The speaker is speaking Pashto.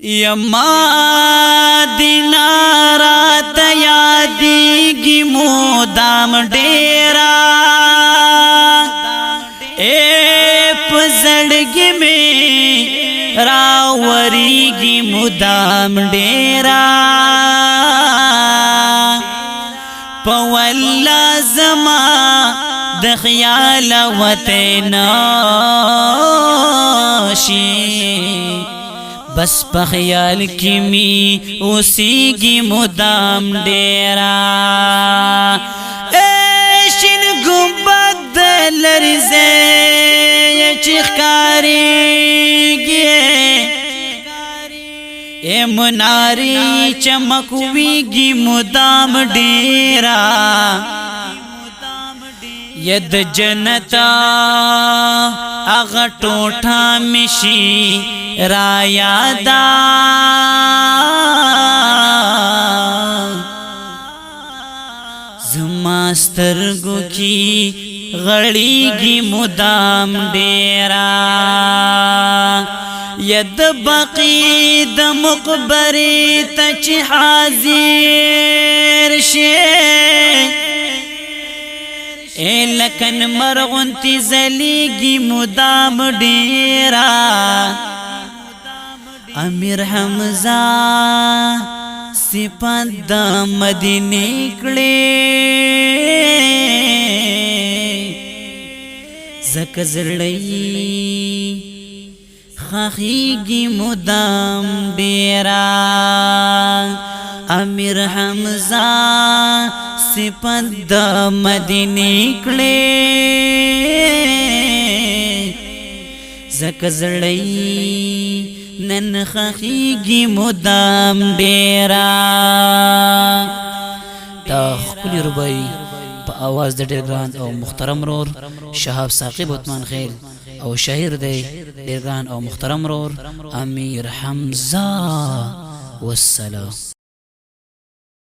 یما دینارا تیادیږي مودام ډیرا، اے پزړګي می راوريږي مودام ډیرا۔ په ولا زما د خیال وته نشي، بس په خیال کې می اوسېږي مدام ډیرا۔ شین ګنبد لرزه چې ښکاریږي، اے مناری چمکويږي مدام ډیرا۔ ید جنتا اغه ټوټه مشي را یادا، زما سترګو کی غړیږي مدام ډیرا۔ ید بقی د مقبری ته چې حاضر شي، اے لکن مرغونتی زلیږي مدام ډیرا۔ امیر حمزه صفات د مدینه کړي، زکه زړی خخیږي مدام ډیرا۔ امیر حمزه صفات د مدینه کړي، زکه زړی نن خخیږي مدام ډیرا۔ دا ښکلې رباعي په اواز د ډېر ګران او محترم رور شهاب ثاقب عثمان خیل او شاعر دی ډېر ګران او محترم رور امیر حمزه۔ والسلام۔